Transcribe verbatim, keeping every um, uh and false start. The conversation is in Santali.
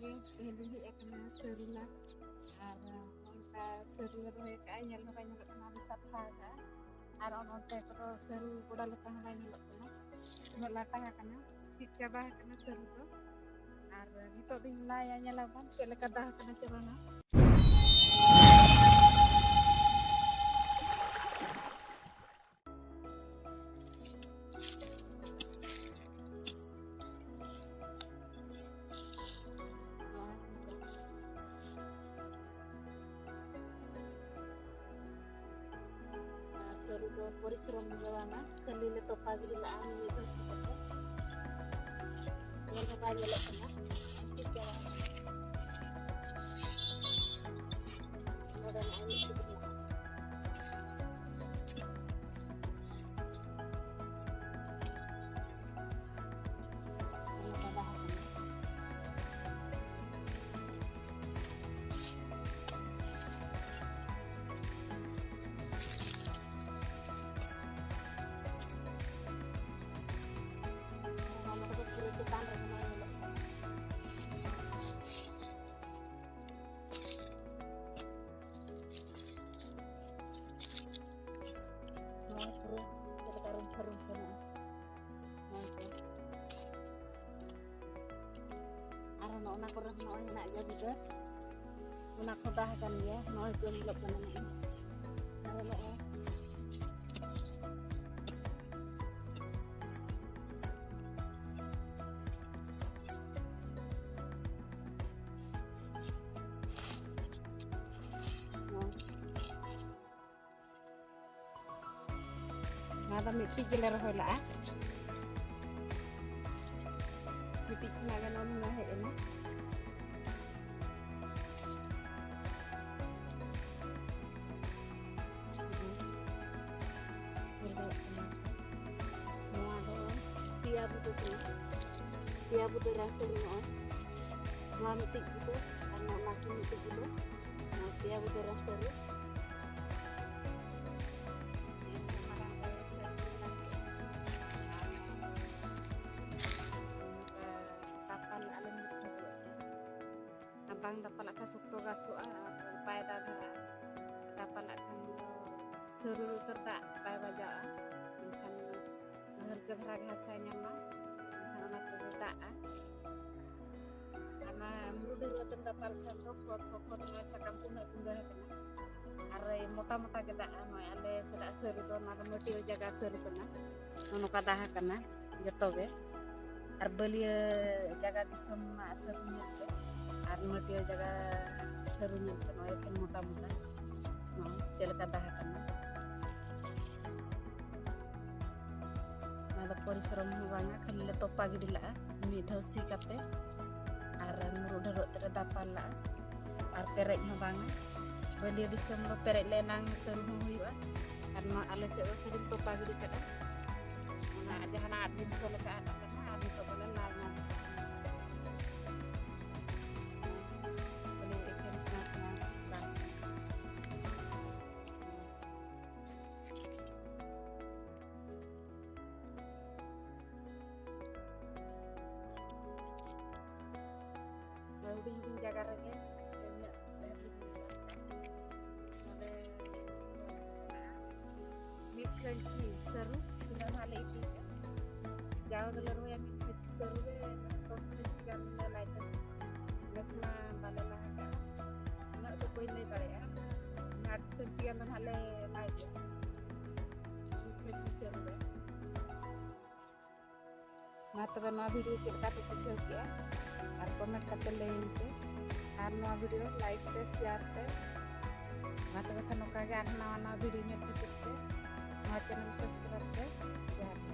ᱜᱮ ᱛᱮᱦᱮᱧ ᱫᱚᱧ ᱦᱮᱡ ᱟᱠᱟᱱᱟ ᱥᱟᱹᱨᱩ ᱞᱟ᱾ ᱟᱨ ᱚᱱᱠᱟ ᱥᱟᱹᱨᱩ ᱞᱮ ᱨᱚᱦᱚᱭ ᱟᱠᱟᱫᱼᱟ, ᱧᱮᱞ ᱦᱚᱸ ᱵᱟᱭ ᱧᱮᱞᱚᱜ ᱠᱟᱱᱟ, ᱟᱹᱰᱤ ᱥᱟᱯᱷᱟ ᱟᱠᱟᱫᱼᱟ᱾ ᱟᱨ ᱚᱱ ᱚᱱᱛᱮ ᱠᱚᱫᱚ ᱥᱟᱹᱨᱩ ᱜᱚᱰᱟ ᱞᱮᱠᱟ ᱦᱚᱸ ᱵᱟᱭ ᱧᱮᱞᱚᱜ ᱠᱟᱱᱟ, ᱩᱱᱟᱹᱜ ᱞᱟᱴᱟ ᱟᱠᱟᱱᱟ, ᱪᱷᱤᱫ ᱪᱟᱵᱟ ᱟᱠᱟᱱᱟ ᱥᱟᱹᱨᱩ ᱫᱚ᱾ ᱟᱨ ᱱᱤᱛᱚᱜ ᱫᱚᱧ ᱞᱟᱭᱟ, ᱧᱮᱞᱟᱵᱚᱱ ᱪᱮᱫ ᱞᱮᱠᱟ ᱫᱟ ᱟᱠᱟᱱᱟ ᱪᱮ ᱵᱟᱝᱟ᱾ ᱟᱨ ᱥᱟᱹᱨᱩ ᱫᱚ ᱯᱚᱨᱤᱥᱨᱚᱢ ᱜᱮ ᱵᱟᱝᱟ, ᱠᱷᱟᱹᱞᱤ ᱞᱮ ᱛᱚᱯᱟ ᱜᱤᱰᱤ ᱞᱟᱜᱼᱟ ᱢᱤᱫ ᱫᱷᱟᱣ ᱥᱤ ᱠᱟᱛᱮ᱾ ᱧᱮᱞ ᱦᱚᱸ ᱵᱟᱭ ᱧᱮᱞᱚᱜ ᱠᱟᱱᱟ, ᱪᱮᱫ ᱜᱮ ᱵᱟᱝ᱾ ᱱᱚᱰᱮ ᱱᱚᱜᱼᱚᱭ ᱢᱤᱫ ᱴᱩᱠᱩᱡ ᱞᱟᱜᱼᱟ᱾ ᱚᱱᱟ ᱠᱚᱫᱚ ᱯᱩᱨᱟᱹ ᱪᱮᱛᱟᱱ ᱨᱮ ᱦᱩᱱᱟᱹᱝ ᱧᱮᱞᱚᱜ ᱠᱟᱱᱟ᱾ ᱱᱚᱣᱟ ᱯᱩᱨᱟᱹ ᱪᱮᱫ ᱞᱮᱠᱟ ᱨᱩᱢᱯᱷᱟᱹ ᱨᱩᱢᱯᱷᱟᱹ ᱢᱮᱱᱟᱜᱼᱟ᱾ ᱱᱚᱣᱟ ᱠᱚ᱾ ᱟᱨᱦᱚᱸ ᱱᱚᱜᱼᱚ ᱱᱟ ᱠᱚᱨᱮ ᱦᱚᱸ ᱱᱚᱜᱼᱚᱭ ᱦᱮᱱᱟᱜ ᱜᱮᱭᱟ ᱵᱷᱤᱛᱟᱹᱨ᱾ ᱚᱱᱟ ᱠᱚ ᱫᱟᱜ ᱟᱠᱟᱱ ᱜᱮᱭᱟ᱾ ᱱᱚᱜᱼᱚᱭ ᱠᱚ ᱧᱮᱞᱚᱜ ᱠᱟᱱᱟ ᱱᱚᱜᱼᱚᱭ᱾ ᱟᱨᱦᱚᱸ ᱱᱚᱜᱼᱚᱭ᱾ ᱱᱚᱜᱼᱚᱭ᱾ ᱱᱚᱣᱟ ᱫᱚ ᱢᱤᱫᱴᱤᱡ ᱜᱮᱞᱮ ᱨᱚᱦᱚᱭ ᱞᱟᱜᱼᱟ᱾ ᱢᱤᱫᱴᱤᱡ ᱠᱷᱚᱱᱟᱜ ᱜᱮ ᱱᱚᱜᱼᱚ ᱱᱚᱣᱟ ᱦᱮᱡ ᱮᱱᱟ᱾ ᱱᱚᱣᱟ ᱫᱚ ᱯᱮᱭᱟ ᱵᱩᱫᱟᱹ ᱠᱟᱱᱟ, ᱯᱮᱭᱟ ᱵᱩᱫᱟᱹ ᱨᱟᱥᱮ ᱢᱮᱱᱟᱜᱼᱟ᱾ ᱱᱚᱣᱟ ᱢᱤᱫᱴᱤᱡ ᱵᱩᱫᱟᱹ ᱟᱨ ᱱᱚᱣᱟ ᱱᱟᱥᱮ ᱢᱤᱫᱴᱤᱡ ᱵᱩᱫᱟᱹ, ᱱᱚᱣᱟ ᱯᱮᱭᱟ ᱵᱩᱫᱟᱹ ᱨᱟᱥᱮ ᱨᱮ᱾ ᱢᱟᱨᱟᱝ ᱠᱚ ᱥᱟᱹᱨᱩ ᱞᱟᱹᱜᱤᱫ ᱟᱨ ᱱᱚᱣᱟ ᱫᱚ ᱥᱟᱛᱟᱞ ᱟᱞᱮ ᱢᱤᱫ ᱴᱷᱮᱱ ᱵᱟᱝ ᱫᱟᱯᱟᱞᱟᱜ ᱠᱷᱟᱱ ᱥᱚᱠᱛᱚ ᱜᱷᱟᱥᱚᱜᱼᱟ ᱟᱨ ᱵᱟᱭ ᱫᱟᱜ ᱫᱷᱟᱨᱟᱜᱼᱟ᱾ ᱫᱟᱯᱟᱞᱟᱜ ᱠᱷᱟᱱ ᱫᱚ ᱥᱟᱹᱨᱩ ᱩᱛᱟᱹᱨ ᱫᱟᱜ ᱵᱟᱭ ᱵᱟᱡᱟᱜᱼᱟ, ᱢᱮᱱᱠᱷᱟᱱ ᱦᱟᱹᱞᱠᱟᱹ ᱫᱷᱟᱨᱟ ᱜᱮ ᱦᱟᱥᱟᱭ ᱧᱟᱢᱟ, ᱮᱱᱠᱷᱟᱱ ᱚᱱᱟ ᱛᱮᱜᱮ ᱫᱟᱜᱼᱟ᱾ ᱚᱱᱟ ᱢᱩᱨᱩ ᱰᱷᱟᱹᱨᱣᱟᱹᱜ ᱛᱮᱢ ᱫᱟᱯᱟᱞ ᱠᱷᱟᱱ ᱫᱚ ᱠᱷᱚᱛ ᱦᱚᱸ ᱠᱷᱚᱛ, ᱱᱚᱣᱟ ᱥᱟᱠᱟᱢ ᱠᱚ ᱩᱱᱟᱹᱜ ᱜᱩᱸᱰᱟᱹ ᱟᱠᱟᱱᱟ ᱟᱨ ᱢᱚᱴᱟ ᱢᱚᱴᱟ ᱜᱮ ᱫᱟᱜᱼᱟ᱾ ᱱᱚᱜᱼᱚᱭ ᱟᱞᱮ ᱥᱮᱫᱟᱜ ᱥᱟᱹᱨᱩ ᱫᱚ, ᱚᱱᱟ ᱫᱚ ᱢᱟᱹᱴᱭᱟᱹᱲ ᱡᱟᱭᱜᱟ ᱥᱟᱹᱨᱩ ᱠᱟᱱᱟ, ᱱᱚᱜᱼᱚ ᱱᱚᱝᱠᱟ ᱫᱟᱜ ᱟᱠᱟᱱᱟ ᱡᱚᱛᱚ ᱜᱮ᱾ ᱟᱨ ᱵᱟᱹᱞᱭᱟᱹ ᱡᱟᱭᱜᱟ ᱫᱤᱥᱚᱢ ᱢᱟ ᱥᱟᱹᱨᱩ ᱧᱮᱞ ᱯᱮ, ᱟᱨ ᱢᱟᱹᱴᱭᱟᱹᱲ ᱡᱟᱭᱜᱟ ᱥᱟᱹᱨᱩ ᱧᱮᱞ ᱯᱮ, ᱱᱚᱜᱼᱚᱭ ᱮᱠᱷᱮᱱ ᱢᱚᱴᱟ ᱢᱚᱴᱟ, ᱱᱚᱜᱼᱚᱭ ᱪᱮᱫ ᱞᱮᱠᱟ ᱫᱟᱜ ᱟᱠᱟᱱᱟ᱾ ᱚᱱᱟ ᱫᱚ ᱯᱚᱨᱤᱥᱨᱚᱢ ᱦᱚᱸ ᱵᱟᱝᱟ, ᱠᱷᱟᱹᱞᱤ ᱞᱮ ᱛᱚᱯᱟ ᱜᱤᱰᱤ ᱞᱟᱜᱼᱟ ᱢᱤᱫ ᱫᱷᱟᱣ ᱥᱤ ᱠᱟᱛᱮ, ᱟᱨ ᱢᱩᱨᱩ ᱰᱷᱟᱹᱨᱣᱟᱹᱜ ᱛᱮᱞᱮ ᱫᱟᱯᱟᱞ ᱞᱟᱜᱼᱟ᱾ ᱟᱨ ᱯᱮᱨᱮᱡ ᱦᱚᱸ ᱵᱟᱝᱟ, ᱵᱟᱹᱞᱭᱟᱹ ᱫᱤᱥᱚᱢ ᱫᱚ ᱯᱮᱨᱮᱡ ᱞᱮ ᱮᱱᱟᱝ ᱥᱟᱹᱨᱩ ᱦᱚᱸ ᱦᱩᱭᱩᱜᱼᱟ᱾ ᱟᱨ ᱱᱚᱣᱟ ᱟᱞᱮ ᱥᱮᱫ ᱫᱚ ᱠᱷᱟᱹᱞᱤ ᱛᱚᱯᱟ ᱜᱤᱰᱤ ᱠᱟᱜᱼᱟ, ᱚᱱᱟ ᱡᱟᱦᱟᱱᱟᱜ ᱟᱫ ᱡᱤᱱᱤᱥ ᱞᱮᱠᱟ ᱟᱫ ᱟᱠᱟᱱᱟ, ᱟᱨ ᱱᱤᱛᱚᱜ ᱫᱚᱞᱮ ᱞᱟ ᱧᱟᱢ ᱠᱟᱜᱼᱟ᱾ ᱠᱷᱟᱹᱞᱤ ᱮᱠᱷᱮᱱ ᱥᱮᱬᱟ ᱥᱮᱬᱟ ᱵᱟᱝ᱾ ᱦᱩᱰᱤᱧ ᱦᱩᱰᱤᱧ ᱡᱟᱭᱜᱟ ᱨᱮᱜᱮ ᱤᱱᱟᱹᱜ ᱰᱷᱮᱨ ᱜᱮ ᱦᱩᱭᱩᱜᱼᱟ᱾ ᱱᱚᱰᱮ ᱢᱤᱫ ᱠᱷᱟᱹᱧᱪᱤ ᱥᱟᱹᱨᱩ ᱛᱤᱱᱟᱹᱜ ᱱᱟᱦᱟᱜ ᱞᱮ ᱤᱫᱤᱭᱮᱫᱼᱟ, ᱡᱟᱣ ᱫᱚᱞᱮ ᱨᱚᱦᱚᱭᱟ ᱢᱤᱫ ᱠᱷᱟᱹᱧᱪᱤ ᱥᱟᱹᱨᱩ ᱨᱮ ᱫᱚᱥ ᱠᱷᱟᱹᱧᱪᱤ ᱜᱟᱱ ᱞᱮ ᱞᱟᱭ ᱛᱟᱦᱮᱸᱫ᱾ ᱱᱮᱥ ᱢᱟ ᱵᱟᱞᱮ ᱞᱟᱦᱟ ᱠᱟᱜᱼᱟ, ᱩᱱᱟᱹᱜ ᱫᱚ ᱵᱟᱹᱧ ᱞᱟᱹᱭ ᱫᱟᱲᱮᱭᱟᱜᱼᱟ᱾ ᱟᱴ ᱠᱷᱟᱹᱧᱪᱤ ᱜᱟᱱ ᱫᱚ ᱱᱟᱦᱟᱜ ᱞᱮ ᱞᱟᱭ ᱜᱮᱭᱟ ᱢᱤᱫ ᱠᱷᱟᱹᱧᱪᱤ ᱥᱟᱹᱨᱩ ᱨᱮ᱾ ᱢᱟ ᱛᱚᱵᱮ ᱱᱚᱣᱟ ᱵᱷᱤᱰᱤᱭᱳ ᱪᱮᱫ ᱞᱮᱠᱟ ᱯᱮ ᱵᱩᱡᱷᱟᱹᱣ ᱠᱮᱜᱼᱟ ᱟᱨ ᱠᱚᱢᱮᱱᱴ ᱠᱟᱛᱮ ᱞᱟᱹᱭᱟᱹᱧ ᱯᱮ, ᱟᱨ ᱱᱚᱣᱟ ᱵᱷᱤᱰᱤᱭᱳ ᱞᱟᱭᱤᱠ ᱯᱮ, ᱥᱮᱭᱟᱨ ᱯᱮ᱾ ᱢᱟ ᱛᱚᱵᱮ ᱠᱷᱟᱱ ᱱᱚᱝᱠᱟ ᱜᱮ ᱟᱨᱦᱚᱸ ᱱᱟᱣᱟ ᱱᱟᱣᱟ ᱵᱷᱤᱰᱤᱭᱳ ᱧᱮᱞ ᱠᱷᱟᱹᱛᱤᱨ ᱛᱮ ᱱᱚᱣᱟ ᱪᱮᱱᱮᱞ ᱥᱟᱵᱥᱠᱨᱟᱭᱤᱵ ᱯᱮ᱾ ᱡᱚᱦᱟᱨ ᱜᱮ᱾